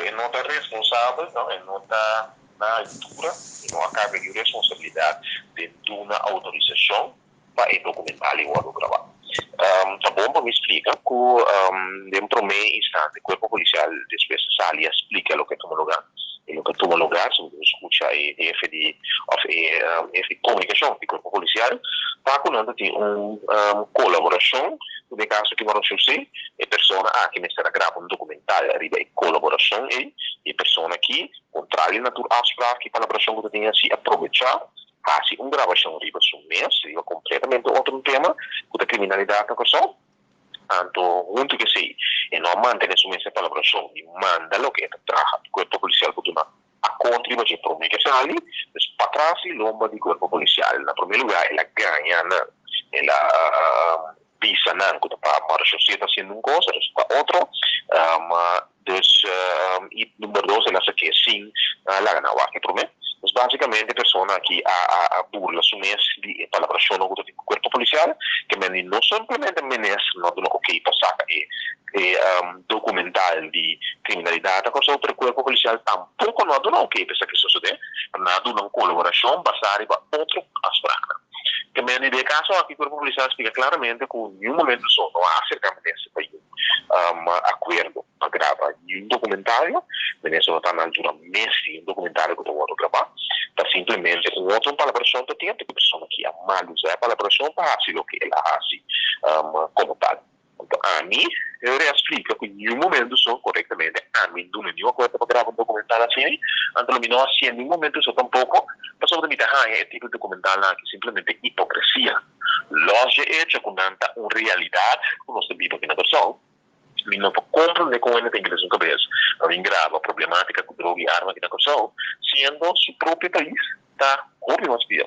E no ta responsabel, no, e no ta na altura y no a carga di responsabilidad den duna autorisacion pa e documental y wordo graba. Ta bon pa mi splica cu den prome instante Cuerpo Policial despues a sali a splica loke a tuma lugar y loke a tuma lugar si bo scucha e hefe di of e hefe di comunicacion di Cuerpo Policial ta cu nan ta tin un colaboracion cu den caso aki Maron Jose e persona aki mester a graba un documental riba e colaboracion ey y e persona aki contrario na tur afspraak y palabracion cu ta tin asi a probecha Hasi un grabashon riba su mes, riba kompletamente otro un tema, ku ta kriminalidat na Kòrsou. Anto huntu ku esei e no a mantené su mes e palabrashon di manda loke e ta traha di kuerpo polisial ku duna akort riba dje promé ke sali. Dus patras di lomba di kuerpo polisial na promé lugá el a gaña nan, el a bisa nan ku ta pa Mauricio si e ta hasiendo un kos, resulta otro. Dus i number dos el a sak'é sin laga nan wak e promé. Dus básikamente e persona aki a a burla su mes di e palabrashonnan ku ta tin ku kuerpo polisial, ke men di no simplemente minister no a duna okey pa saka e e dokumental di kriminalidat na Kòrsou, pero kuerpo polisial tampoko no a duna okey pa esaki sosodé, nan a duna un kolaborashon basá riba otro afspraknan. Ke men di den e kaso aki kuerpo polisial a splika klaramente ku niun momento so no a aserká minister pa yu akuerdo pa graba niun dokumentario. Minister no ta na altura mes di un dokumentario ku ta wòrdu grabá. Ta simplemente un otro palabrashon ta tin, ku e persona ki a mal usa e palabrashon pa hasi loke el a hasi komo tal. Anto ami debería a splika ku niun momento so korektamente ami duna niun akuerdo pa graba un dokumental asina, anto lo mi no hasié niun momento so tampoko pasobra mi ta haña e tipo di dokumentalnan aki simplemente hipokresia. Lòs dje echo ku nan ta un realidat ku nos ta biba aki na Kòrsou, mi no por komprendé kon hende ta ingresa su kabes pa bin graba problematika ku droga i arma aki na Kòrsou, siendo su propio pais ta hopi mas pió.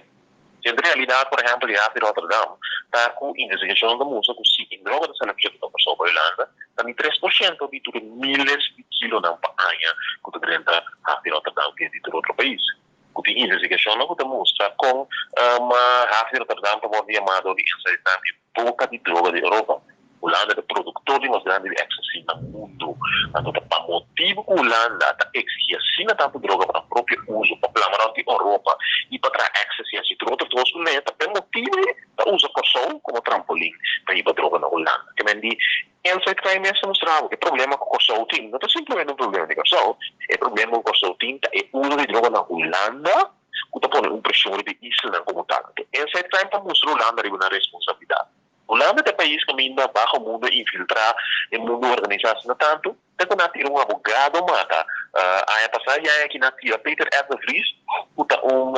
Si en realidat, por ehèmpel, di haf di Rotterdam ta ku investigashonnan ta mustra ku si e droga ta sali por na Kòrsou pa Hulanda, ta ni 3% di tur e miles di kilonan pa aña ku ta drenta haf di Rotterdam via di tur otro pais. Ku tin investigashonnan ku ta mustra kon haf di Rotterdam ta wòrdu yamá dor di insayinan e boka di droga di Europa. Hulanda ta e produktor di mas grandi di ecstasy na mundu. Anto ta pa motibu ku Hulanda ta eksigí asina tantu droga pa nan propio uso, pa plama rònt di Europa i pa traha ecstasy hasi tur otro kos kuné, ta p'e motibu ei ta usa Kòrsou komo trampolin pa hiba droga na Hulanda. Ke men di Insight Crime mes ta mustra bo e problema ku Kòrsou tin no ta simplemente un problema di Kòrsou, e problema ku Kòrsou tin ta e uso di droga na Hulanda ku ta pone un preshon riba e islanan komo tal. Anto Insight Crime ta mustra Hulanda riba nan responsabilidat. Hulanda ta e pais kaminda baho mundo a infiltrá e mundo organisá asina tantu te ku nan a tira un abogado mata aña pasá i aña aki nan a tira Peter R. de Vries ku ta un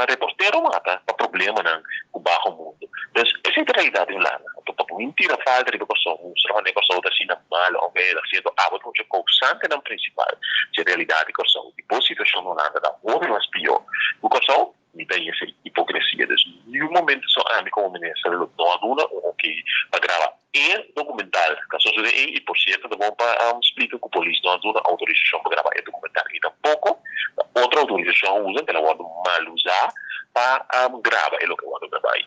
reportero mata pa problemanan ku baho mundo. Dus esei ta realidat di Hulanda. Anto pa bo tira falta riba Kòrsou, mustra wanneer Kòrsou ta asina malo òf e ta siendo abo ta mucha kousantenan prinsipal dje realidat di Kòrsou. Di bo situashon na Hulanda ta hopi mas pió ku Kòrsou. Mi ta hese hipocresia. Dus niun momento so ami como minister lo no a duna un ok pa graba e documental ta sosode ey y por cierto ta bon pa splica cu polis no a duna autorisacion pa graba e documental y tampoco ta otro autorisacion a usa el a wordo mal usa pa graba e loke a wordo graba ey.